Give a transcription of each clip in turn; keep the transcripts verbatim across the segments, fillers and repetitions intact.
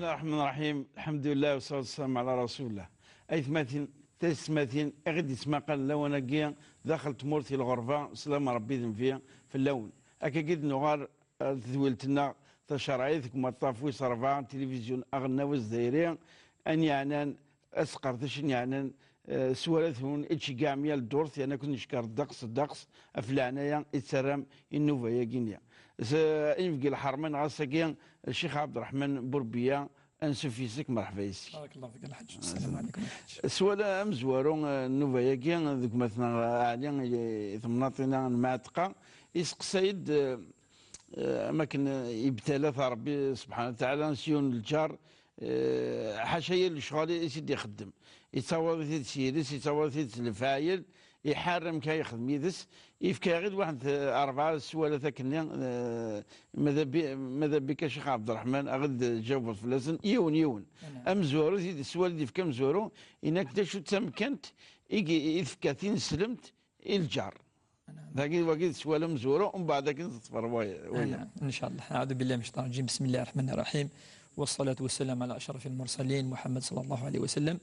الرحمن الرحيم. الحمد لله والصلاة والسلام على رسول الله. Aytmatin, taysetmatin, i ɣ-id-yettmaqalen lawan-agi daxel tmurt i lɣerba, slam Ṛebbi d nnbi fell-awen. Akkagi d-nuɣal ar tedwilt-nneɣ tacerɛit deg umaṭṭaf wis ṛebɛa n tilivizyu aɣelnaw azzayri, ayen yeɛnan asqerdec, ayen yeɛnan, eh, s wala-twen i d-tceggɛem yal ddurt, yerna ad ken-neckeṛ ddeqs, ddeqs ɣef leɛnaya i tettarram i nnuba-yagi-nni. S-, inebgi lḥerma-nneɣ ass-agi, Ccix Ɛebderreḥman Burbiya, ansuf yes-k, merḥba yes-k. Barakallahu fik, a Lḥaǧ. Assalamu ɛlikum, a Lḥaǧ. S wala amezwaru, eh, nnuba-yagi, deg umatneɣ Ɛli, i, i temnaḍt-ina n Mɛatqa, iseqsay-d, eh, eh, am akken, eh, ibtala-t Ṛebbi subḥanahu wa taɛala s yiwen n lǧar, eh, ḥaca yir lecɣal i s-id-ixeddem. Yettawaḍ-it-id s yiles, yettawaḍ-it-id s lefɛayel, iḥar amek ara yexdem yid-s, yefka-yaɣ-id waḥed, eh, rebɛa sswalat akkenni, eh, mada bi-, mada bika Ccix Ɛebderreḥman, a ɣ-d-tjawbeḍ fell-asen yiwen, yiwen. Anɛam. Amezwaru, tid sswal i d-yefka amezwaru, yenna-k d acu d tamekkant i, i tefka tineslemt i lǧar. Anɛam. Dagi, wagi d sswal amezwaru, umbeɛd akken teḍfer wa-, wayeḍ. Anɛam, ncallah. أعوذ بالله من الشيطان الرجيم. بسم الله الرحمن الرحيم. والصلاة والسلام على أشرف المرسلين محمد صلى الله عليه وسلم.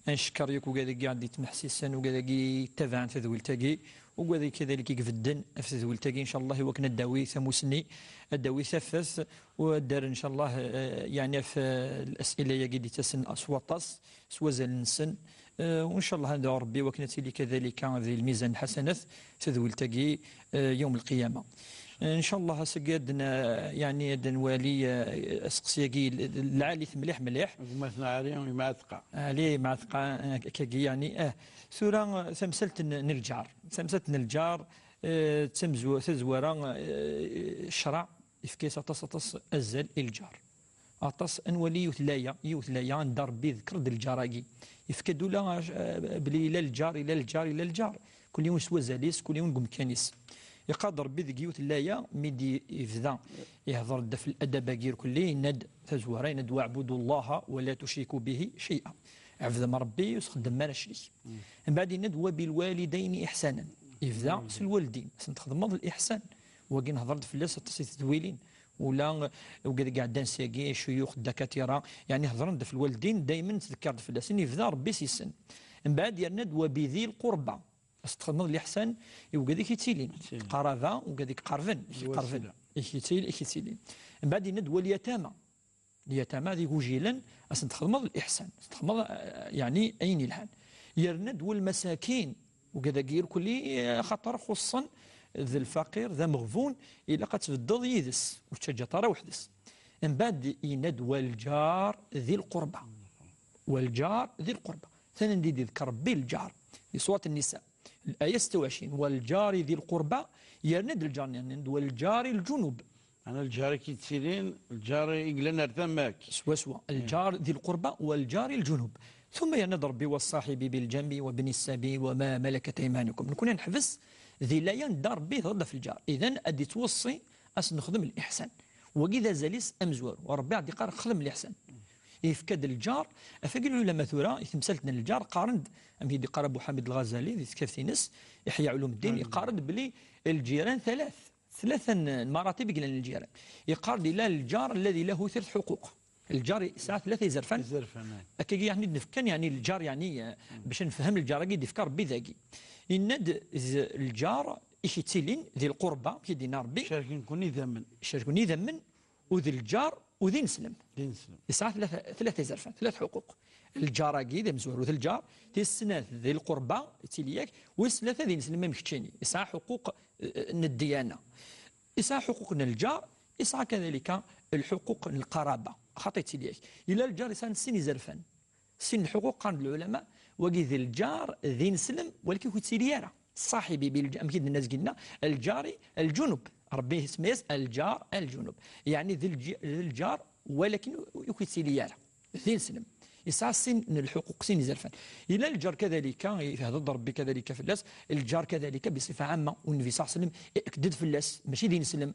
Ad ncekker yakk ugad-agi i ɣ-d-yettmeḥsisen, ugad-agi yettabaɛen tadwilt-agi, ugad-agi kadalik i ibedden ɣef tadwilt-agi, ncallah, i wakken ad d-tawi tamusni, ad d-tawi tafat, u ad d-terr, ncallah, eh, yeɛni ɣef, eh, الأسئلة-agi d-yettasen s waṭas, s wazal-nsen, eh, u ncallah ad nedɛu Ṛebbi i wakken ad tili kadalika di lmizan lḥasanat tadwilt-agi, eh, yawm lqiyama. Eh, ncallah ass-agi ad n-, yeɛni ad nwali, eh, aseqsi-agi l-, l-, lɛali-t mliḥ mliḥ. Gma-tneɣ Ɛli Mɛatqa. Ɛli Mɛatqa, eh, kagi yeɛni, eh. Tura, eh, tamsalt n, n lǧar. Tamsalt n lǧar, eh, d tamezwa-, tazwara, eh, ccṛeɛ yefka-yas aṭas, aṭas azal i lǧar. Aṭas, ad nwali yiwet n laya, yiwet n laya anda Ṛebbi iḍekkeṛ-d lǧar-agi. Yefka-d ula, eh, belli ila lǧar, ila lǧar, ila lǧar. Kul yiwen s wazal-is, kul yiwen deg umkan-is. Iqqar-d Ṛebbi deg yiwet n laya, mi d-yebda ihdeṛ-d ɣef ladab-agi irkelli, yenna-d tazwara, yenna-d: "واعبدوا الله ولا تشركوا به شيئا." Ɛebdem Ṛebbi, ur s-xeddmem ara ccrik. Mbeɛd yenna-d: "وبالوالدين إحسانا." Yebda s lwaldin, ad sen-txedmeḍ liḥsan. Wagi nhedṛ-d fell-as aṭas i tedwilin. Ula, eh, wigad i iɛeddan syagi, ccuyux, ddakatira, yeɛni hedṛen-d ɣef lwaldin, daymen ttdekkaren-d fell-asen, yebda Ṛebbi s-sen. Mbeɛd yerna-d: "وبذي القربى." Ad s-txedmeḍ liḥsan i wigad i k-yettilin. Ttilin. Qaraba, wigad i iqerben, i k-iqerben. Lwasila. I k-yettil-, i k-yettilin. Mbeɛd yenna-d: "واليتامى." Lyatama d igujilen, ad sen-txedmeḍ liḥsan, ad sen-txedmeḍ, eh, yeɛni ayen yelhan. Yerna-d: "والمساكين", ugad-agi irkelli, eh, axaṭer xuṣṣen d lfaqir, d ameɣbun, ilaq ad tbeddeḍ yid-s, ur ttaǧǧaḍ ara weḥd-s. Mbeɛd yenna-d: "والجار ذي القربى." "والجار ذي القربى." Tana anda i d-iḍekkeṛ Ṛebbi lǧar, di surat Nnisa. Laya setta u ɛecrin: "والجار ذي القربى", yerna-d lǧar-nni, yerna-d: "والجار الجنب". Ɛni lǧar i k-yettilin, lǧar i yellan ar tama-k. Swaswa. "الجار ذي القربى والجار الجنب". Tumma yerna-d Ṛebbi: "والصاحب بالجنب وابن السبيل وما ملكت أيمانكم". Nekni ad neḥbes di laya anda Ṛebbi ihdeṛ-d ɣef lǧar. Idan, ad d-ittweṣṣi ad s-nexdem liḥsan. Wagi d azal-is amezwaru. Ṛebbi ad d-iqqar: "Xdem liḥsan." Yefka-d lǧar, afagi lɛulama tura, i temsalt n lǧar, qqaren-d, amek i d-iqqar Abu Ḥamid Lɣazali di tektabt-ines, Iḥya Ulumuddin, yeqqar-d belli lǧiran talat, tlata n, n maratib i yellan n lǧiran. Yeqqar-d: "Ila lǧar alladhi lahu thalath ḥuquq." Lǧar yesɛa tlata izerfan. Izerfan, eh. Akkagi, yeɛni, d-nefkan, yeɛni, lǧar, yeɛni, eh, bac ad nefhem lǧar-agi d-ifka Ṛebbi dagi. Yenna-d d lǧar i k-yettilin di lqurba, amek i d-yenna Ṛebbi. Cerken-ken idammen. Cerken idammen, u d lǧar, u d ineslem. D ineslem. Yesɛa tlata, tlata izerfan, tlata ḥuquq. Lǧar-agi d amezwaru d lǧar, tis snat d lqurba, yettili yak, wis tlata d ineslem am keččini. Yesɛa ḥuquq, eh, n ddiyana. Yesɛa ḥuquq n lǧar, yesɛa kadalika lḥuquq n lqaraba. Xaṭi yettili yak. Yella lǧar yesɛan sin izerfan. Sin lḥuquq, qqaren-d lɛulama, wagi d lǧar, d ineslem, walakin ur yettili ara. Ṣaḥibi bil-, amek i d-nenna zginna, lǧari, lǧunub. Ṛebbi isemma-yas lǧar, lǧunub. Yeɛni d lǧ-, d lǧar, walakin ur yettili ara. D ineslem. Yesɛa sin n lḥuquq, sin izerfan. Yella lǧar kadalika, ihdeṛ-d Ṛebbi kadalika fell-as, lǧar kadalika biṣifa ɛamma, u Nnbi ṣaḥ sellem, iɛekk-d fell-as, mačči d ineslem.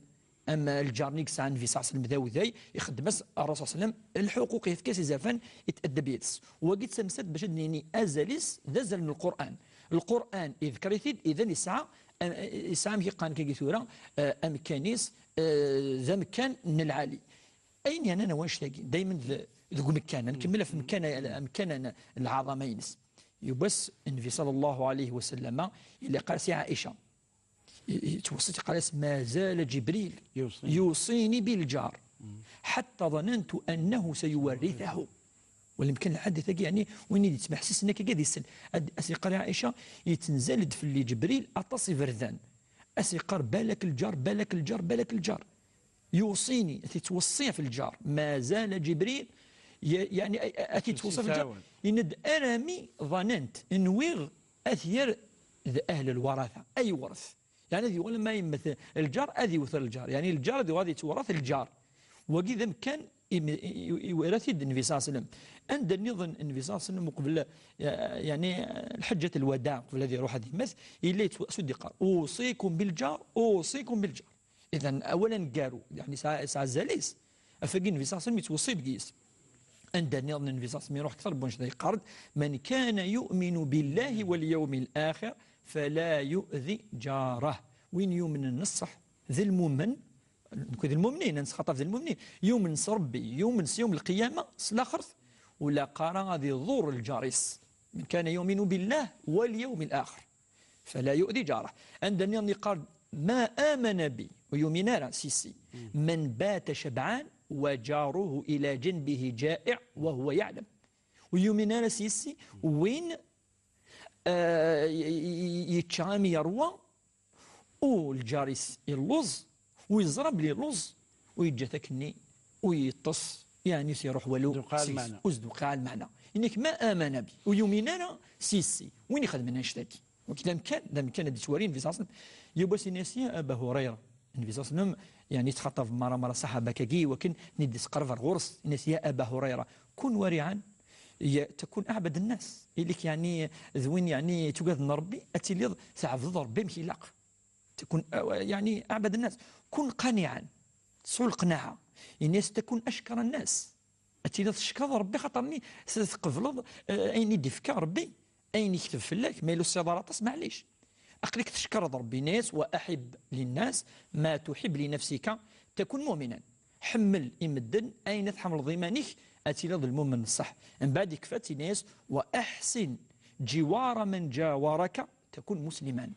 Am lǧar-nni i yesɛa Nnbi ṣaḥ sellem d awday, ixeddem-as Ṛṛusul ṣaḥ sellem lḥuquq, yefka-as izerfan, itɛeddab yid-s. Wagi d tamsalt bac ad d-nini azal-is d azal n Lqur'an. Lqur'an iḍekkeṛ-it-id, idan yesɛa, yesɛa amek i qqaren kagi tura, eh, amekkan-is, eh, d amekkan n lɛali. Ayen yernan wanect-agi, daymen d, Deg umekkan, ad nkemmel ɣef umekkan, amekkan n lɛaḍama-ines. Yiwwas, Nnbi ṣalla Llahu ɛalayhi wa sallama, yella yeqqar-as i Ɛica, yettweṣṣi-tt, yeqqar-as: "Ma zala Ǧibril yuṣini bil-jar, ḥatta ḍanantu annahu sayuwarrithahu." Walamkan lḥadit-agi, yeɛni, win i d-yettmeḥsisen akka ad isel, ad as-yeqqar i Ɛica, yettenzal-d fell-i Ǧibril aṭas iberdan. As-yeqqar: "Balak lǧar, balak lǧar, balak lǧar." Yuṣini, ad t-yettweṣṣi ɣef lǧar. Ma zala Ǧibril, ye-, yeɛni, a-, a-, ad t-yettweṣṣi ɣef lǧar. Yenna-d: "Arami ḍanant, nwiɣ ad t-yerr d ahl lwaratha, ad yewret." Yeɛni ad yuɣal ma yemmet lǧar, ad yewter lǧar. Yeɛni lǧar ad yuɣal ad yettwerret lǧar. Wagi d amekkan im-, i-, i-, iwera-t-id Nnbi ṣalla Llahu ɛalayhi wa sallam. Anda nniḍen Nnbi ṣalla Llahu ɛalayhi wa sallam uqbel, eh, yeɛni, eh, lḥeǧǧat lwada, uqbel ad iruḥ ad yemmet, yella yettw-, s-, d-yeqqar: "Uṣikum bil-jar, uṣikum bil-jar." Idan, awal aneggaru, yeɛni yesɛa, yesɛa azal-is. Ɣef wagi Nnbi ṣalla Llahu ɛalayhi wa sallam yettweṣṣi deg-s. Anda nniḍen Nnbi ṣalla Llahu ɛalayhi wa sallam iruḥ kter n wanect-a, yeqqar-d: "Man kana yu'minu billahi wal yawmil axir, fala yu'di jarah." Win yumnen n ṣṣeḥ d lmumen, nekk d lmumnin, ad nesxaṭaf d lmumnin, yumen s Ṛebbi, yumen s yawm lqiyama, s laxert, ula qqara ad iḍur lǧar-is. "Man kana yu'minu billahi wal yawmil axir, fala yu'di jarah." Anda nniḍen yeqqar: "Ma amana bi", ur yumin ara s yis-i, "man bata cabɛan wa jaruhu ila janbihi ja'i' wa huwa ya'lam." Ur yumin ara s yis-i win, eh, y-, y-, y-, yečča am yerwa, u lǧar-is illuẓ, u yeẓra belli illuẓ, u yeǧǧa-t akkenni, u yeṭṭes, yeɛni s-iruḥ walu s-, lmeɛna. U s-d-tewqeɛ lmeɛna. Yenna-k: "Ma amana bi", ur yumin ara s yis-i, win ixedmen annect-agi. Wagi d amekkan, d amekkan ad d-ittwari Nnbi ṣalla Llahu ɛalayhi wa sallam. Yiwwas yenna-as: "Ya Aba Hurayra." Nnbi ṣalla Llahu ɛalayhi wa sallam, yeɛni, yettxaṭab merra, merra ṣaḥaba-kagi, wakken ad d-yeqqar ɣur-s. Yenna-as: "Ya Aba Hurayra, kun wariɛan, ya-, takun aɛbad nnas." Ili-k, yeɛni, d win, yeɛni, yettugaden Ṛebbi, ad tiliḍ tɛebdeḍ Ṛebbi amek ilaq. Takun, eh, yeɛni, aɛbad nnas. Kun qaniɛan, tesɛu leqnaɛa. Yenna-as: "Takun acekra nnas." Ad tiliḍ tcekkreḍ Ṛebbi, xaṭer-nni s-, tqebleḍ, eh, ayen i d-ifka Ṛebbi, ayen ikteb fell-ak, ma yella ur tesɛiḍ ara aṭas, maɛlic. Aql-ik tcekkreḍ Ṛebbi, yenna-as: "Wa aḥib linnas ma tuḥib li nafsika, takun mu'minan." Ḥemmel i medden ayen ad tḥemmleḍ iman-ik, ad tiliḍ d lmumen n ṣṣeḥ. Mbeɛd ikfa-tt, yenna-as: "Wa aḥsin ǧiwara man ǧawaraka, takun musliman."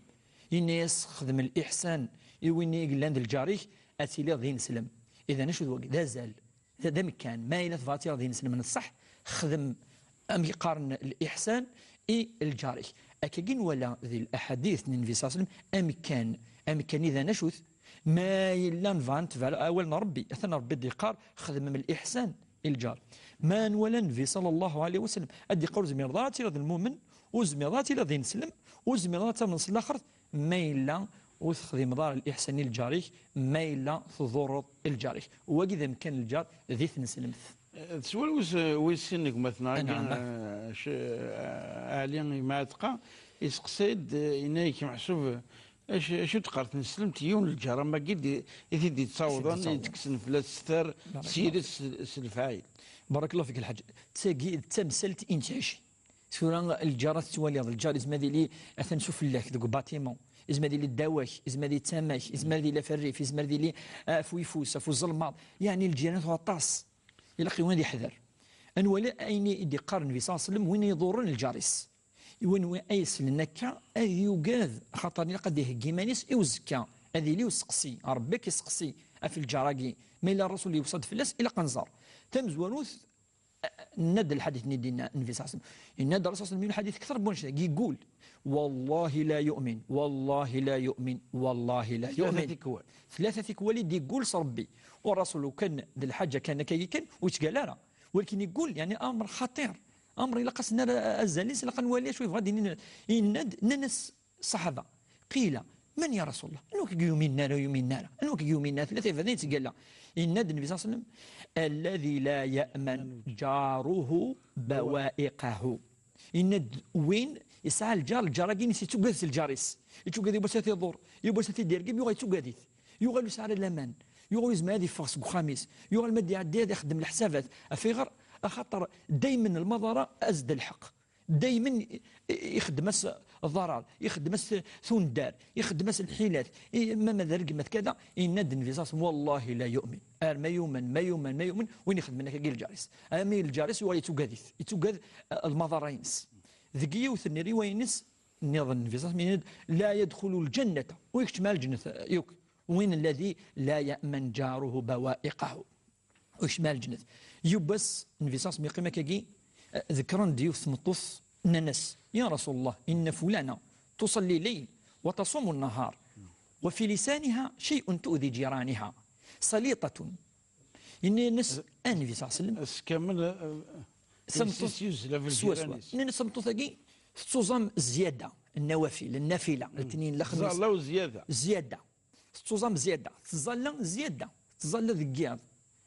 Yenna-as: "Xdem liḥsan i win i yellan d lǧar-ik, ad tiliḍ d ineslem." Idan, acu d wagi? D azal. D, d amekkan. Ma yella tebɣa ad tiliḍ d ineslem n ṣṣeḥ, xdem, amek qqaren, liḥsan i lǧar-ik. Akkagi nwala di laḥadit n Nnbi ṣalla Llahu ɛalayhi wa sallam, amekkan. Amekkan idan acu-t? Ma yella nebɣa ad netbeɛ awal n Ṛebbi, atan Ṛebbi d-yeqqar: "Xdmem liḥsan i lǧar." Ma nwala Nnbi ṣalla Llahu ɛalayhi wa sallam ad d-yeqqar: "Ur tezmireḍ ara ad tiliḍ d lmumen, ur tezmireḍ ara ad tiliḍ d ineslem, ur tezmireḍ ara ad tamneḍ s laxert, ma yella ur texdimeḍ ara liḥsan i lǧar-ik, ma yella tḍurreḍ lǧar-ik." Wagi d amekkan n lǧar di tneslemt. Eh, d swal wis, wis sin n gma-tneɣ-agi, eh, c-, eh, Ɛli Imɛatqa, iseqsay-d, eh, yenna-yak meḥsub, eh, acu, acu d-teqqar tneslemt i yiwen n lǧar am wagi d-, i t-id-yettawḍen, i d-yettawḍen, i d-tekksen fell-as star, s yiles, s, s lefɛayel. Barakallahu fik, Lḥaǧ. D tagi, d tamsalt i nettɛici. Tura lǧar ad tettwaliḍ, lǧar izmer ad yili atan s ufella-k deg ubatimu, izmer ad yili ddaw-ak, izmer ad yili d tama-k, izmer ad yili ɣef rrif, izmer ad yili, ah, ɣef uyeffus, ɣef uzelmaḍ. Yeɛni lǧiran-a aṭas. Ilaq i win ad yeḥder. Ad nwali ayen i d-iqqar Nnbi ṣalla Llahu ɛalayhi wa sallam, win iḍurren lǧar-is. I win wi-, ay isellen akka, ad yugad, axaṭer ilaq ad iheggi iman-is i uzekka. Ad yili useqsi, Ṛebbi ad k-iseqsi ɣef lǧar-agi. Ma yella Ṛṛasul yewṣa-d fell-as, ilaq ad nẓer. Tamezwarut, Nenna-d lḥadit-nni d-yenna Nnbi ṣalla Llahu ɛalayhi wa sallam. Yenna-d Ṛṛasul ṣalla Llahu ɛalayhi wa sallam yiwen lḥadit kter n wanect-a, yeggul: "Wallahi la yu'min, wallahi la yu'min, wallahi la yu'min." Tlata tikwal. Tlata tikwal i d-yeggul s Ṛebbi. U Ṛṛasul, ukan d lḥaǧa kan akka, kan, ur yettgalla ara. Walakin yeggul, yeɛni, amr xaṭir. Amr ilaq ad s-nerr azal-is, ilaq ad nwali acu yebɣa ad d-yini. Yenna-d, nnan-as ṣṣaḥaba. Qila: "Man ya Rasulullah? Anwa i k-yuminen ara, ur yuminen ara? Anwa i k-yuminen ara?" Tella tifrat i yettgalla. Yenna-d Nnbi ṣalla Llahu ɛalayhi wa sallam: "Alladhi la ya'manu jaruhu bawa'iqahu." Yenna-d win yesɛa lǧar, lǧar-agi-ines yettugad s lǧar-is. Yettugad yiwwas ad t-iḍur, yiwwas ad t-id-irgem, yuɣal yettugad-it. Yuɣal ur yesɛi ara laman. Yuɣal ur yezmir ad yeffeɣ seg uxxam-is. Yuɣal ma d-iɛeddi ad ixeddem leḥsabat. Ɣef ayɣer? Axaṭer daymen lmaḍara ad s-d lḥeqq. Daymen i-, i-, ixeddem-as ḍarar, ixeddem-as t-, tundar, ixeddem-as lḥilat, i-, ma, ma d rregmat kada, yenna-d Nnbi صلى الله عليه وسلم: "Wallahi la yu'min." Ar ma yumen, ma yumen, ma yumen, win ixedmen akka i lǧar-is. Armi lǧar-is yuɣal yettugad-it, yettugad, eh, lmaḍarra-ines. Deg yiwet n riwaya-ines nniḍen, Nnbi صلى الله عليه وسلم yenna-d: "La yadxulu lǧannata." Ur ikeččem ara lǧennet, eh, yakk. Win alladhi la ya'man jaruhu bawa'iqahu. Ur ikeččem ara lǧennet. Yiwwas, Nnbi صلى الله عليه وسلم yeqqim akkagi, eh, ḍekkren-d yiwet tmeṭṭut, nnan-as: "Ya Rasulullah, inna fulana tusalli llayl wa tasumu nnahar, wa fi lisaniha shay'un tu'dhi jiraniha, salitatun." Yenna-as, a Nnbi صلى الله عليه وسلم, Ass kamel, eh, tameṭṭut, yuzzel ɣef swaswa. Ljiran-is. Nnan-as, tameṭṭut-agi tettuẓam zzyada, nnawafil, nnafila, letniyen, lexmis. Ẓẓalla u zzyada. Zzyada. Tettuẓam zzyada. Tettẓalla zzyada. Tettẓalla deg yiḍ.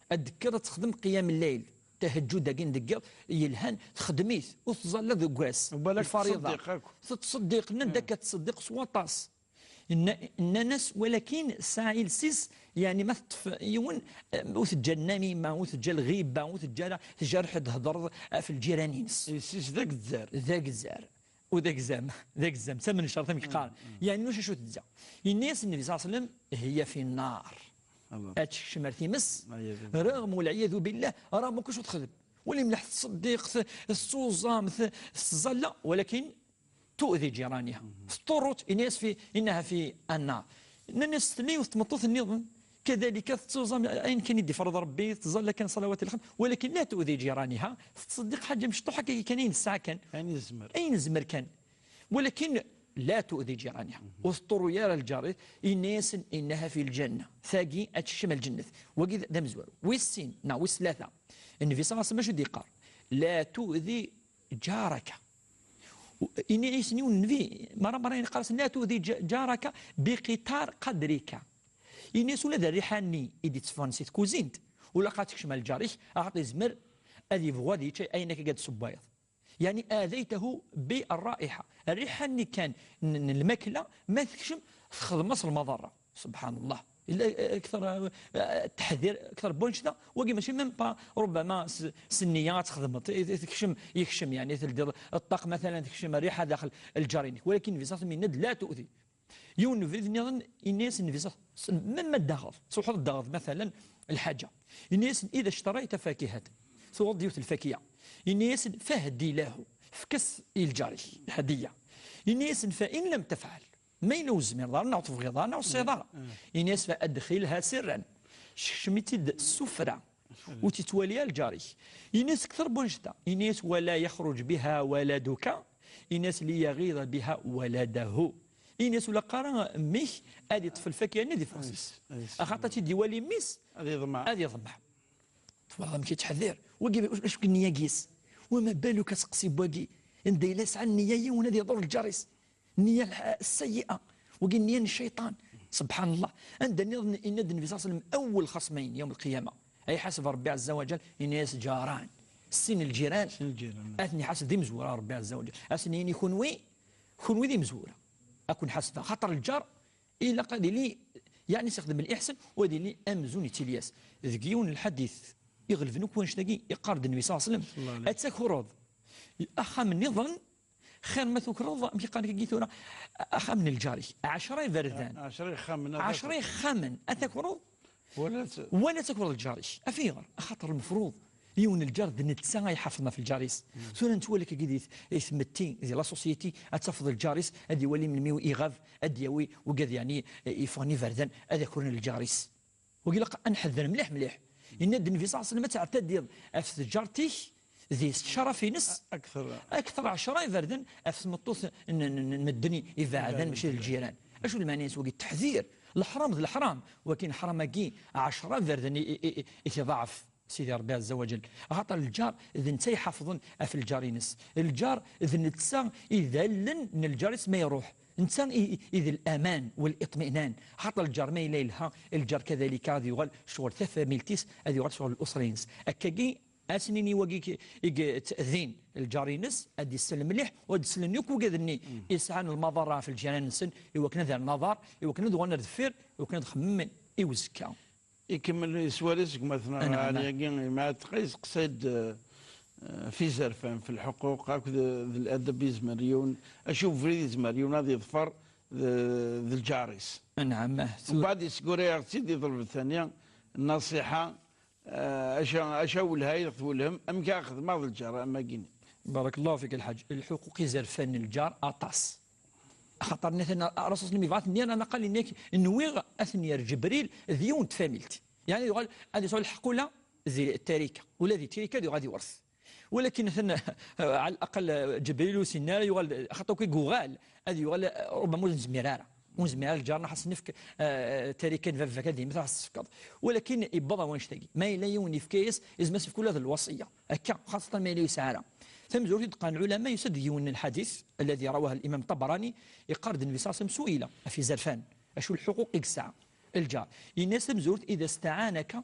Ad d-tekker ad texdem qiyam lleyl. Tahajjud-agi n deg yiḍ yelhan, texdem-it. Ur tettẓalla deg wass. Ubalak lfariḍa. Tettṣeddiq akk. Tettṣeddiq, nnan-d akka tettṣeddiq s waṭas. Nna-, nnan-as, walakin tesɛa iles-is, yeɛni ma teṭṭef yiwen, eh, ur teǧǧa nnamima, ur teǧǧa lɣiba, ur teǧǧa ara tjerḥ, ad d-hedreḍ ɣef lǧiran-ines. Iles-is d agzar. D agzar. U d agzam, d agzam, d tamencert, amek qqaren. Yeɛni ulac acu teǧǧa. Yenna-yas Nnbi صلى الله عليه وسلم: "Hiya fi nnar." Allah. Ad tekcem ar times, رغم والعياذ بالله, رغم kullec ur texdem. Wali mliḥ, tettṣeddiq, t-, tettuẓam, t-, tettẓalla, walakin tu'dhi jiraniha. Teṭṭurrut, yenna-yas fi, innaha fi annar. Nnan-as, tella yiwet tmeṭṭut nniḍen, kadalika tettuẓam, ayen kan i d-ifreḍ Rebbi, tettẓalla kan ṣalawat lxems, walakin la tu'dhi jiraniha, tettṣeddiq ḥaǧa mecṭuḥ akka kan, ayen tesɛa kan. Ayen yezmer. Ayen yezmer kan. Walakin la tu'dhi jiraniha. Ur teṭṭurru ara lǧar, yenna-yasen, innaha fi lǧanna. Tagi ad tekcem lǧennet. Wagi d, d amezwaru. Wis sin, neɣ wis tlata. Nnbi صلى الله عليه وسلم acu d-yeqqar? La tu'dhi jaraka. Ini-asen yiwen nnbi, mara mara yeqqar-asen, la tu'dhi ja-, jaraka biqitar qadrika. Ini-as ula d rriḥa-nni i d-itteffɣen si tkuzint, ur ilaq ad tekcem ar lǧar-ik, axaṭer yezmer ad yebɣu ad yečč ayen akka i d-tessewwayeḍ. Yeɛni, adaytahu bi rra'iḥa. Rriḥa-nni kan n, n lmakla, ma tekcem, texdem-as lmaḍerra. Subḥan Llah. Yella, eh, akteṛ, eh, teḥdir, akteṛ n wanect-a, wagi mačči même pas, ربما s, s nniya ad txedmeḍ, i, i tekcem, yekcem, yeɛni, teldiḍ ṭṭaq, matalan, tekcem rriḥa daxel lǧar-inek. Walakin Nnbi صلى الله عليه وسلم yenna-d, la tu'dhi. Yiwen n ubrid nniḍen, yenna-yas Nnbi صلى الله عليه وسلم, même ma tdaɣeḍ, truḥeḍ ad tdaɣeḍ, matalan, lḥaǧa. Yenna-yas, إذا اشتريت فاكهة, tuɣeḍ yiwet n lfakiya. Yenna-yas, فاهد له, efk-as i lǧar-ik, lhadiya. Yenna-yas, فإن لم تفعل, ma yella ur tezmireḍ ara, neɣ ur tebɣiḍ ara, neɣ ur tesɛiḍ ara. Ini-as, فأدخلها سرا. Sekcem-itt-id s tuffra. Ur tt-yettwali ara lǧar-ik. Ini-as kter n wanect-a. Ini-as, ولا يخرج بها ولدك. Ini-as, ليغيظ بها ولده. Ini-as, ur ilaq ara mmi-k ad yeṭṭef lfakya-nni ad yeffeɣ seg-s. Axaṭer ad tt-id-iwali mmi-s, ad yeḍmeɛ. Ad yeḍmeɛ. Twalaḍ amek yettḥedir? Wagi, acu, acu nniya-is? وما بالك aseqsi n wagi, anda yella yesɛa nniya yiwen ad iḍur lǧar-is? Nniya lḥ-, sayyi'a. Wagi nniya n cciṭan. Subḥan Llah. Anda nniḍen, yenna-d Nnbi صلى الله عليه وسلم, awwel xaṣmayn yawm lqiyama, ay iḥaseb Rebbi ɛezza wa jal, yenna-yas ǧaran. Sin lǧiran. Sin lǧiran. Ad ten-iḥaseb d imezwura Rebbi ɛezza wa jal. Ad sen-yini, kunwi, kunwi d imezwura. Ad ken-ḥasbeɣ. Xaṭer lǧar ilaq ad yili, yeɛni, s ixdem liḥsan, u ad yili amzun yettili-as. Deg yiwen n lḥadit iɣelben akk wanect-agi, iqqar-d Nnbi صلى الله عليه وسلم, صلى الله عليه وسلم, ad takreḍ axxam nniḍen, xir ma tukreḍ, amek i qqaren dagi tura, axxam n lǧar-ik, ɛecra iberdan. Ɛecra ixxamen, ɛecra ixxamen ad takreḍ, wala ad takreḍ lǧar-ik. Af ayɣer? Axaṭer lmefruḍ yiwen n lǧar d netta ay iḥafḍen ɣef lǧar-is. Tura nettwali-k-agi di t-, i tmetti, di la société, ad tafeḍ lǧar-is, ad iwali melmi iɣab, ad d-yawi ugad, yeɛni, yeffɣen iberdan, ad akren lǧar-is. Wagi ilaq ad nḥedder mliḥ, mliḥ. Yenna-d Nnbi صلى الله عليه وسلم, ad teɛtadiḍ ɣef tǧart-ik di ccraf-ines akter, akter ɛecra iberdan ɣef tmeṭṭut n, n, n, n medden ibeɛden, mačči d lǧiran. Acu lmeɛna-ines wagi? Teḥdir. Leḥram d leḥram. Wakin leḥram-agi ɛecra iberdan i, i, i, i, i t-iḍaɛef Sidi Ṛebbi ɛezza wa jal. Axaṭer lǧar d netta iḥafḍen ɣef lǧar-ines. Lǧar d netta i d allen n lǧar-is ma iṛuḥ. Netta i, i, i d laman wal iṭminan. Axaṭer lǧar ma yella yelha, lǧar kadalika ad yuɣal ccɣel tafamilt-is, ad yuɣal ccɣel lusra-ines. Akkagi, ad s-nini wagi k-, i yettadin lǧar-ines, ad d-isel mliḥ, u ad d-slen yakk ugad-nni yesɛan lmaḍerra ɣef lǧiran-nsen, i wakken ad rren aḍar, i wakken ad uɣalen ar deffir, i wakken ad xemmen i uzekka. Ikemmel yeswali seg watmaten. Anɛam. Ɛli-agi, Imɛad Qayes, qsay-d, eh, eh, f izerfan, f lḥuquq akked d ladab yezmer yiwen, acu ubrid yezmer yiwen ad yeḍfer d, d lǧar-is. Nɛam, ah, tura. Mbeɛd yesgura-yaɣ-tt-id, yeḍleb-d tani nnaṣiḥa, eh, aca, aca welha i ɣ-twellhem, amek ara xedmeɣ d lǧar am wagini. Barakallahu fik, a lḥaǧ. Lḥuquq izerfan n lǧar aṭas. Axaṭer nniɣ-ten, Rasul sallam yebɣa-ten, nniɣ, naqal inna-k, nwiɣ ad ten-yerr Ǧebril d yiwen n tfamilt. Yeɛni yuɣal ad yesɛu lḥeqq ula di tarika, ula di tarika ad yuɣal ad iwret. Walakin atan, ɛla laqal, Ǧebril ur s-yenna ara yuɣal, axaṭer akk i yuɣal, ad yuɣal, rubama ur nezmir ara. Ur nezmir ara lǧar-nneɣ ad s-nefk, eh, tarika n baba-k ad yemmet, ad s-tefkeḍ. Walakin yewweḍ ɣer wannect-agi. Ma yella yiwen yefka-yas, yezmer ad s-yefk ula d lwaṣiyya. Akka, xaṣṣatan ma yella ur yesɛi ara. Tamezwarut i d-qqaren lɛulama, yusa-d yiwen n lḥadit, alladhi rawahu al-imam Ṭabrani, yeqqar-d Nnbi ṣalla Llahu ɛalayhi wa sallam, su'ila, ɣef yizerfan, acu lḥuquq i yesɛa lǧar. Yenna-yas tamezwarut, إذا استعانك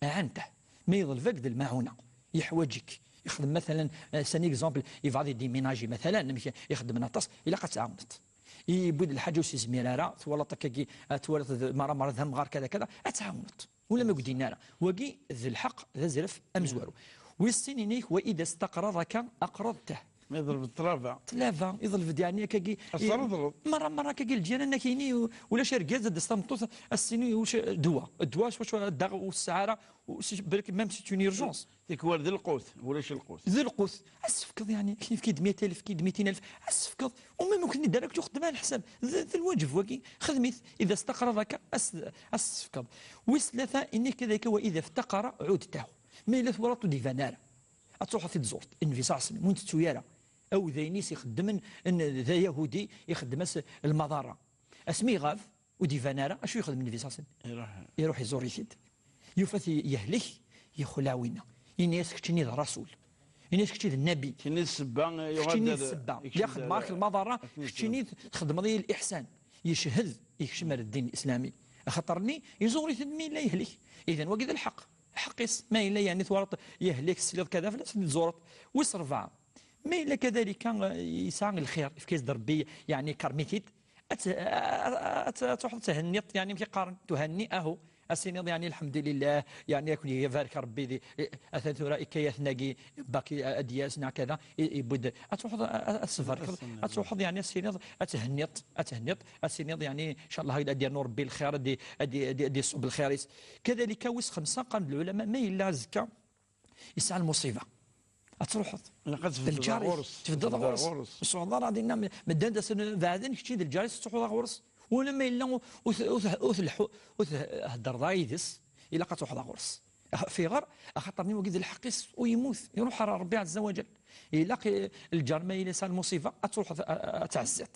أعنته. Ma yeḍleb-ak-d lmaɛuna, yeḥwaǧ-ik, ixdem, matalan, eh, c'est un exemple, yebɣa ad yeddiminaji, matalan, amek ixeddmen aṭas, ilaq ad tɛawneḍ. Yewwi-d lḥaǧa ur s-yezmir ara, twalaḍ akkagi, eh, twalaḍ d, mara, mara d amɣar, kada, kada, ad tɛawneḍ. Ula ma ur k-d-yenni ara. Wagi d lḥeqq, d azref amezwaru. Wis sin, yenna-k, وإذا استقرضك أقرضته. Ma yeḍleb-d ṭṭlaba. Ṭṭlaba, yeḍleb-d, yeɛni, akkagi, ad s-treḍleḍ. Mara, mara, akkagi, lǧiran, ad k-yini, ulac argaz, ad d-tas tameṭṭut, ad s-tini, ulac ddwa. Ddwa, s wacu, daɣ ur tesɛi ara, u-, si-, balak, même c'est une urgence. Tikwal d lqut, ulac lqut. D lqut. Ad s-tefkeḍ, yeɛni, ad k-yefk-id miṭ alef, ad k-yefk-id miṭin alef, ad s-tefkeḍ. U même ur k-ten-id ara, ad k-ixeddem ara leḥsab. D, d lwaǧeb wagi. Xdem-it. إذا استقرضك, ad s-, ad s-tefkeḍ. Wis tlata, yenna-k كذلك وإذا افتقر عدته. Ma yella twalaḍ ur d-iban ara, ad truḥeḍ ad t-id-tẓureḍ. Nnbi ṣalla Llahu ɛalayhi wa sallam, ur ntettu ara. Awdayen-is ixeddmen, n, d ayahudi, ixeddem-as lmaḍara. Asmi iɣab, ur d-iban ara, acu yexdem Nnbi ṣalla Llahu ɛalayhi wa sallam? Iruḥ. Iruḥ iẓur-it-id. Yufa-t yehlek, yexleɛ winna. Yenna-yas, keččini d rasul. Yenna-yas, kečči d nnabi. Keččini d ssebba, eh, yuɣal. Keččini d ssebba. Lliɣ xeddmeɣ-ak lmaḍara, keččini txedmeḍ-iyi liḥsan. Yeched, yekcem ar ddin lislami. Axaṭer-nni, iẓur-it-id mi yella yehlek. Idan, wagi d lḥeqq. Lḥeqq-is. Ma yella, yeɛni, twalaḍ yehlek, tesliḍ kada fell-as, ad t-id-tẓureḍ. Wis rebɛa. Ma yella kadalika, eh, yesɛa lxir, yefka-yas-d Rebbi, yeɛni, ikerrem-it-id, ad t-, ad t-, ad truḥeḍ ad thenniḍ, yeɛni, amek i qqaren, tuhenni, ahu, ad s-tiniḍ, yeɛni, lḥemdulillah, yeɛni, ad ken-ibarek Rebbi di, eh, atan tura ikayaten-agi, baki, eh, ad d-yas, neɣ kada, i, iwwi-d, ad truḥeḍ, a, a, ad tesbarkeḍ, ad truḥeḍ, yeɛni, ad s-tiniḍ, ad thenniḍ, ad thenniḍ, ad s-tiniḍ, yeɛni, ncallah, ad d-yernu Rebbi lxir, ad d-, ad d-, ad d-, ad d-iṣubb lxir-is. Kadalika, wis xemsa, qqaren-d lɛulama, ma yella azekka, yesɛa lmuṣiba. Ad truḥeḍ. Ilaq ad tbeddeḍ ɣur-s. Tbeddeḍ ɣur-s. Ur s-tɛuḍ ara ad yenna, medden d asen beɛden, kečči d lǧar-is, ad truḥeḍ ɣur-s. Wala ma yella ur, ur, ur, ur tleḥḥu, ur theddreḍ ara yid-s, ilaq ad truḥeḍ ɣur-s. Ax-, fiɣer, axaṭer-nni wagi d lḥeqq-is, ur yemmut, iruḥ ɣer Ṛebbi ɛezza wa ǧal. Ilaq, eh, lǧar ma yella yesɛa lmuṣiba, ad truḥeḍ, a, a, ad tɛezziḍ.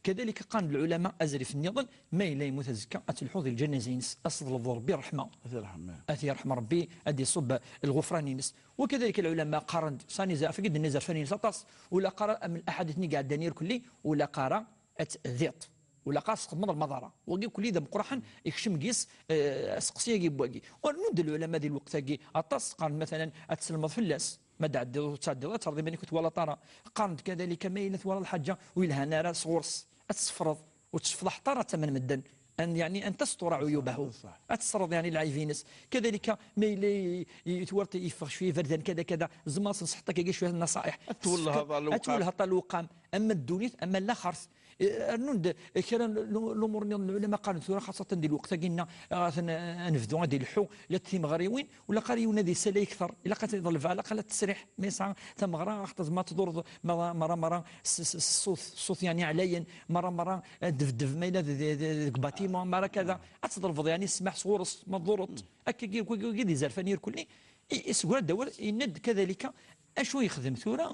Kadalika qqaren-d lɛulama azrif nniḍen, ma yella yemmut azekka, ad telḥuḍ di lǧanaza-ines, ad s-teḍlbeḍ Rebbi ṛṛeḥma. Ad t-yerḥem, eh. Ad t-yerḥem Rebbi, ad d-iṣubb lɣufran-ines. Wa kadalika lɛulama qqaren-d, sani zɛaf i d-nni zerfan-ines aṭas, ula qqaren am laḥadit-nni i iɛeddan irkelli, ula qqaren ad tdiḍ. Ula qqaren ad txedmeḍ lmaḍara. Wagi kulli d ameqqraḥen, ikcem gis, eh, aseqsi-agi n wagi. Ur rnun-d lɛulama di lweqt-agi aṭas, qqaren-d matalan ad tselmeḍ fell-as. Ma d-tɛeddiḍ ur tettɛeddiḍ, ad terreḍ iman-ik ur twalaḍ ara. Qqaren-d kadalika, ma yella twalaḍ lḥaǧa ur yelhan ara sɣur-s, ad tṣefreḍ, ur tessefḍaḥeḍ ara d tama n medden. An, yeɛni, an tastura ɛuyubahu. Ṣṣeḥ. Ad tesreḍ, yeɛni, lɛib-ines. Kadalika, ma yella i, i, twalaḍ yeffeɣ cwiya iberdan, kada, kada, tzemreḍ ad s-tenṣeḥḍ akkagi cwiya n nnaṣaḥ. Ad twellheḍ ar lewqam. Ad twellheḍ ar lewqam. Ama ddunit, ama laxert. Eh, rnun-d kra n lu-, lumuṛ-nniḍen, lɛulama qqaren tura, xaṣṣatan di lweqt-agi-nneɣ, eh, atan, eh, ad nebdu ad ileḥḥu, la d timeɣriwin, ula qqar yiwen ad isalay kter, ilaq ad iḍleb, ilaq ad tesriḥ, ma yesɛa tameɣra, axaṭer ma tḍurreḍ, mara, mara, mara, s, s, s ṣṣut, ṣṣut, yeɛni, ɛlayen, mara, mara, eh, debdeb, ma yella d, d, d, deg bâtiment, mara kada, ad tḍelbeḍ, yeɛni, ssmaḥ sɣur-s, ma tḍurreḍ, akkagi, akkagi, akkagi d izerfan irkelli, i, i seg wara d-awal, yenna-d kadalika, acu yexdem tura?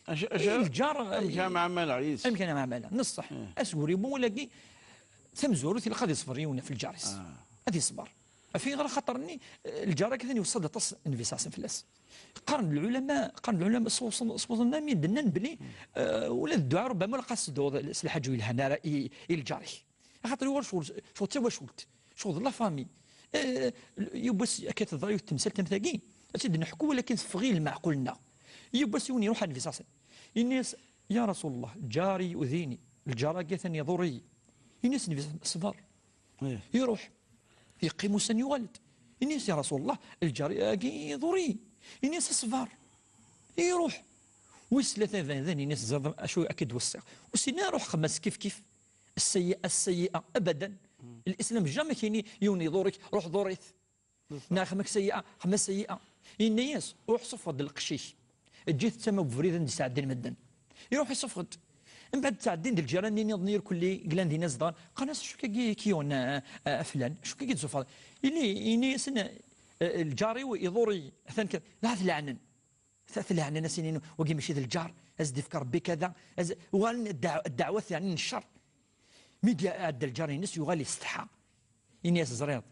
Acu, acu, lǧar, amek ara mɛamaleɣ yid-s? Amek ara mɛamaleɣ? Neṣṣeḥ. Eh. Asgurimu wulagi, tamezwarut, ilaq ad iṣber yiwen ɣef lǧar-is. Ah. Ad iṣber. Ɣef yiɣer? Axaṭer-nni, eh, lǧar-agi atan iweṣṣa-d aṭas Nnbi ṣalla Llahu ɛalayhi wa sallam fell-as. Qqaren-d lɛulama, qqaren-d lɛulama, s-, s-, s-, s-, s-, mi d-nnan belli, eh, ula d dduɛa, rubbama, ur ilaq ad s-tedɛuḍ s lḥaǧa ur yelhan ara i, i lǧar-ik. Axaṭer yuɣal ccɣel, ccɣel d tawacult, ccɣel d la famille. Eh, yiwwas akka teḍra yiwet temsalt am tagi, ad tt-id-neḥku, walakin teffeɣ i lmeɛqul-nneɣ. Yiwwas yiwen iruḥ ar Nnbi ṣalla Llahu ɛalayhi wa sallam. Yenna-yas, ya Rasul Llah, ǧari yu'dini, lǧar-agi atan iḍurr-iyi. Yenna-yas Nnbi ṣalla Llahu ɛalayhi wa sallam, ṣber. Eh. Iruḥ, yeqqim ussan yuɣal-d. Yenna-yas, ya Rasul Llah, lǧar-agi iḍurr-iyi. Yenna-yas, ṣber. Iruḥ. Wis tlata iberdan, ini-as: "Ẓer acu akka d-wessiɣ." Ur sin ara, ruḥ xdem-as kif kif. Sseyyi'a, sseyyi'a, abadan. Lislam jamais k-ini yiwen iḍurek, ruḥ ḍur-it. Neɣ xdem-ak sseyyi'a, xdem-as sseyyi'a. Yenna-yas: "Ruḥ sufeɣ-d lqecc-ik. Eǧǧ-it d tama n ubrid anda sɛeddin medden." Iruḥ isufeɣ-d. Mbeɛd ttɛeddin-d lǧiran-nni nniḍen irkelli, glan dinna zedɣen. Qqaren-as: "Acu-kagi k-yuɣen, a, a, a flan? Acu-kagi d-tessufɣeḍ?" Ili, ini-asen: "Eh, lǧar-iw iḍur-iyi, atan kan." Dɣa t-leɛnen. T-, t-leɛnen, as-inin: "Wagi mačči d lǧar, ad s-d-ifk Rebbi kada." As-, uɣalen ddeɛ-, ddeɛwat yeɛni n ccer. Mi d-iɛedda lǧar-ines, yuɣal yessetḥa. Ini-as: "Ẓriɣ,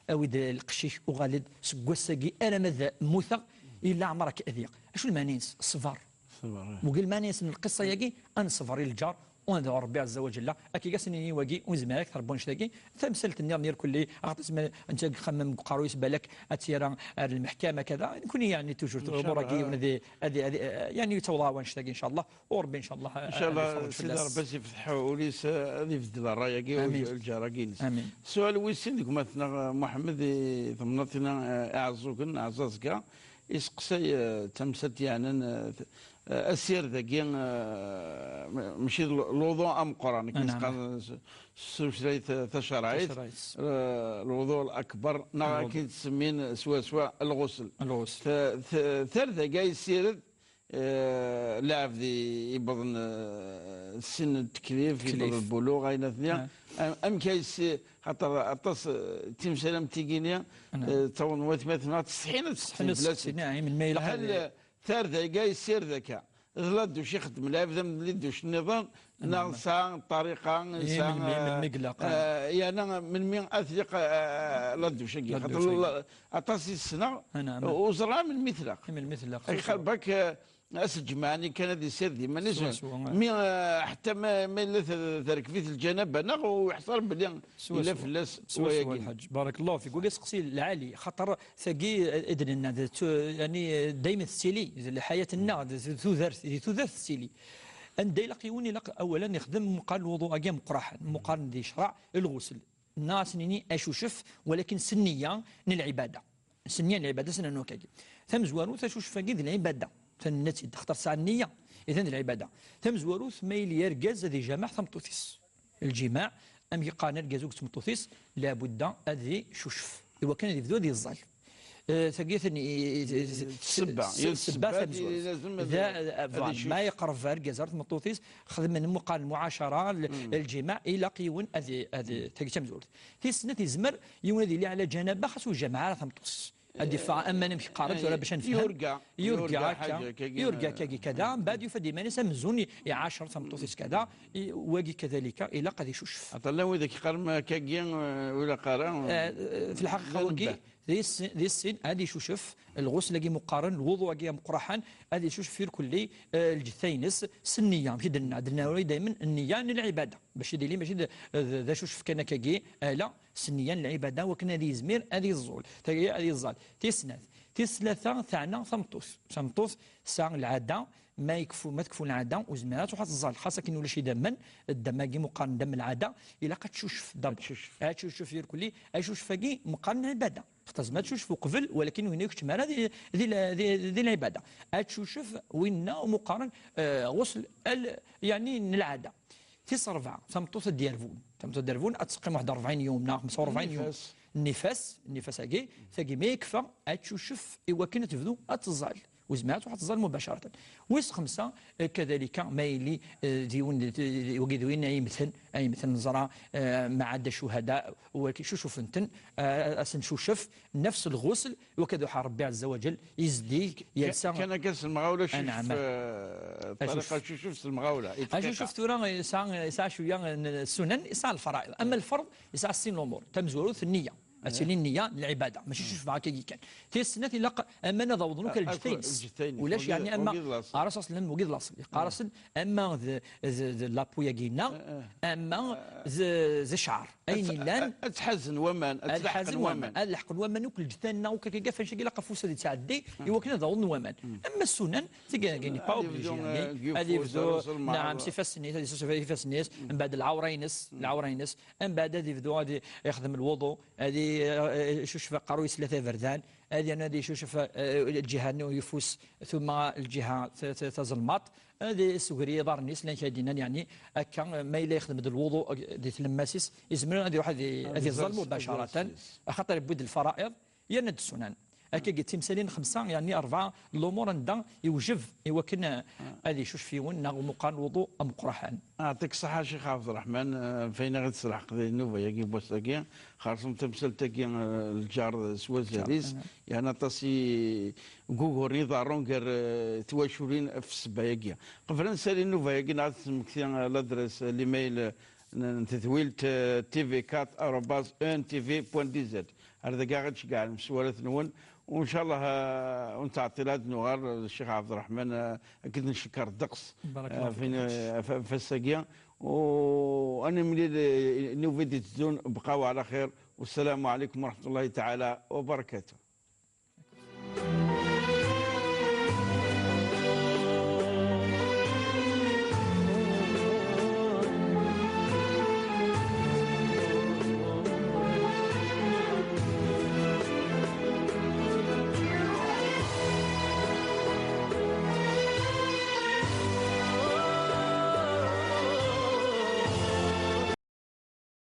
awi-d lqecc-ik, uɣal-d seg wass-agi arma d mmuteɣ, illa ɛmer ad k-adiɣ." Acu lmeɛna-ines? Ṣṣber. Ṣṣber, eh. Wagi lmeɛna-ines n lqissa-agi, ad neṣber i lǧar, u ad Rebbi ɛezza wa jella. Akka i as-nini wagi, ur nezmir ad k-terbu annect-agi. Tamsalt-nniḍen irkelli, axaṭer ma netta deg uxemmem deg uqerruy-is, balak ad tt-yerr ar lmeḥkama, kada. Nekni, yeɛni, toujours, ncallah, lumuṛ-agi, ah, yiwen ad i-, ad i-, ad i-, yeɛni, yettaweḍ-aɣ wannect-agi, ncallah. U Rebbi, ncallah, ncallah, ad iferrǧ Sidi fell-as. Ṛebbi ad s-ifteḥ ul-is, ad ibdel ṛṛay-agi, amin, i lǧar-agi-ines. Amin. Ssual wis sin deg umatneɣ, eh, Muḥemmed, i temnaḍt-ina, eh, Iɛeẓẓugen, Ɛeẓẓazga, iseqsay, eh, tamsalt yeɛnan, eh, t-, eh, asired-agi, eh, ma-, mačči d l-, luḍu ameqqran, akken, anɛam, s, s tutlayt, eh, tacerɛit, tacerɛit, eh, luḍu akbar, neɣ, luḍu, akken ttsemmin swaswa lɣusl. Lɣusl. Ta-, ta-, tarda-agi ay yessired, eh, lɛebd i-, iwweḍen, eh, sin n teklif, teklif, iwweḍ lbuluɣ, ayen atni. Ah. Am-, amek ay s-, xaṭer aṭas, eh, timsal am tigini, ah, eh, ttawḍen watmaten-nneɣ, ttsetḥin ad ttsetḥin fell-asen. Ttsetḥin, ah, melmi ilaq. Hal, ad, eh, tarda-agi ay ssired akka, d la douche ixeddem lɛebd am la douche nniḍen, neɣ, naam, tesɛa ṭṭariqa, eh, tesɛa, melmi, eh, melmi ilaq, ah, eh, yerna melmi ad tlaq, eh, la douche-agi? La douche-agi. Xaṭer la-, aṭas i ssneɣ, ah, naam, ur ẓriɣ melmi tlaq. Melmi tlaq. Ay, xal bak, eh, aseǧmaɛ-nni kan ad issired iman-is. Swaswa, eh. Mi, eh, ḥetta ma, ma yella ter-, terkeb-it lǧanaba, neɣ u iḥṣer belli yella fell-as, swaswa, wayagi. Lḥaǧ. Barakallahu fik. Wagi aseqsi lɛali, xaṭer tagi, eh, i d-nenna, d tu-, yeɛni, eh, daymen tettili, d lḥayat-nneɣ, d, d tudert, di tudert tettili. Anda ilaq yiwen, ilaq awalan ixdem meqqar lwuḍu-agi ameqqraḥen, meqqaren di ccreɛ lɣusl. Neɣ ad s-nini acucef, walakin s nniya n lɛibada. S nniya n lɛibada, s nniya n wakagi. Tamezwarut, acucef-agi d lɛibada. Tenna-tt-id, axaṭer tesɛa nniya, idan d lɛibada. Tamezwarut, ma yili argaz ad ijameɛ tameṭṭut-is. Lǧimaɛ, amek i qqaren argaz akked tmeṭṭut-is, labudda ad icucef. Iwakken ad ibdu ad yeẓẓal. Eh, tagi, ten-, i-, i-, i-, ssebba, s-, yiwet ssebba ssebba tamezwarut. Lazem ad, da, ad, ad icucef. Ma yeqreb argaz ar tmeṭṭut-is, xedmen muqal lmuɛacara, l-, lǧimaɛ, ilaq yiwen ad i-, ad i-, tagi d tamezwarut. Tis snat, yezmer yiwen ad yili ɛla ǧanaba, xas ur ijameɛ ara tameṭṭut-is. Ad iffeɣ aman amek qqaren tura bac ad nefhem. Yurga. Yurga, yurga akka, ḥaǧa akkagi, yurga eh, akkagi kada, mbeɛd yufa-d iman-is amzun i-, iɛacer tameṭṭut-is kada, i-, wagi kadalika, ilaq ad icucef. Aṭas llan widak yeqqaren ma akkagi, eh, ur ilaq ara, eh, eh, fi lḥaqiqa wagi, llan di s-, di sin, ad icucef, lɣusl-agi muqqaren, lwuḍu-agi ameqqraḥen, ad icucef irkelli, eh, lǧetta-ines, s nniya, amek i d-nenna, d-nenna daymen, nniya n lɛibada. Bac ad yili mačči d, d, d acucef kan akkagi, ala, s nniya n lɛibada, wakken ad yezmir ad yeẓẓul. Tagi ad yeẓẓal. Tis snat. Tis tlata, teɛna tameṭṭut. Tameṭṭut tesɛa lɛada, ma yekfu, ma tekfu lɛada, ur zmir ad tṛuḥ ad teẓẓal. Xas akken ulac idammen, ddam-agi meqqaren ddam lɛada, ilaq ad tcucef d'abord. Ad tcucef. Ad tcucef irkelli, acucef-agi meqqaren lɛibada. Xaṭer tezmer ad tcucef uqbel, walakin winna ur ikeččem ara di, di, di, di lɛibada. Ad tcucef winna meqqaren, eh, ɣusl al-, yeɛni n lɛada. Tis ṛebɛa, tameṭṭut ad d-yerbun. Tameṭṭut ad d-yerbun, ad teqqim waḥed ṛebɛin yum neɣ xemsa u ṛebɛin yum. Nnifas. Nnifas, nnifas-agi, tagi ma yekfa, ad tcucef i wakken ad tebdu ad teẓẓal. Ur zmir ad tṛuḥ ad teẓẓal mubacaratan. Wis xemsa, eh, kadalika, ma yili, eh, d yiwen, d, d, wagi d win ay yemmten, ay yemmten neẓra, eh, mɛadda ccuhada, wagi cucufent-ten, eh, ad sen-cucef, nefs lɣusl, Wakad uḥa Ṛebbi ɛezza wa jell, izdig, yelsa. Kan akka s lemɣawla, acucef, anɛam, eh, ṭṭariqa acucef. Acucef s lemɣawla, i dqiqa. Acucef tura yesɛa, yesɛa cwiya n ssunan, yesɛa lfara'iḍ. Ama lferḍ, yesɛa sin lumuṛ. Tamezwarut, nniya. Ad tili nniya n lɛibada, mačči cucef akka kan. Tis snat, ilaq aman ad awḍen akk, ah, lǧetta-ines. Lǧetta-ines. Ulac, yeɛni, ama, wagi d laṣel. Ɣer-as aṣel, wagi d laṣel. Yeqqar-asen, ama d, d, d lapu-agi-nneɣ, ama d, d ccɛer. Ayen yellan, ad tt-ḥazen waman, ad tt-leḥqen waman. Ad leḥqen waman akk lǧetta-nneɣ, akk akka, ɣef annect-agi ilaq afus ad yettɛeddi, i wakken ad awḍen waman. Ama ssunan, tigi, tigi, pas obligé, eh, yeɛni, ad yebdu, neɛam, s ifassen-is, ad yessusef ifassen-is, mbeɛd lɛawra-ines, lɛawra-ines, mbeɛd ad yebdu ad yexdem lwuḍu, ad eh, icucef aqerru-is tlata iberdan, ad yernu ad icucef, eh, lǧiha n uyeffus, thumma lǧiha t-, t-, tazelmaḍt, ad isugri iḍarren-is, llan kra d-yennan, yeɛni, akka, ma yella yexdem-d lwuḍu, eh, di tlemmast-is, izmer ad iruḥ ad i-, ad iẓẓal mubacaratan, axaṭer yewwi-d lfara'iḍ, yerna-d ssunan. Akka i d timsalin xemsa, yeɛni rebɛa n lumuṛ anda iwjeb i wakken, eh, ad icucef yiwen neɣ umuqan n lwuḍu ameqqran. Aɛṭik ṣṣeḥḥa, Ccix Ɛebderreḥman, eh, ɣef wayen i ɣ-d-tesleḥqeḍ di nnuba-agi n wass-agi. Xerṣum tamsalt-agi, eh, lǧar s wazal-is, yeɛni aṭas i wuguren iḍerrun gar, eh, twaculin ɣef ssebba-agi. Qbel ad nsali nnuba-agi, neɣ ad tesmekti, eh, l'adresse, eh, l'email, eh, n, n tedwilt, eh, T V quatre arobase E N T V point D Z. Ar dagi ara ɣ-d-tceggɛem s warrat-nwen, u ncallah, eh, ur nettɛeṭṭil ad nuɣal, eh, Ccix Ɛebderreḥman, eh, akken ncekkeṛ ddeqs, eh, ɣef wass-agi. U ad nemlil, eh, nnuba i d-iteddun, bqaw ɛla xir, wassalamu ɛlaykum wa raḥmatullahi taɛala wa barakatuh.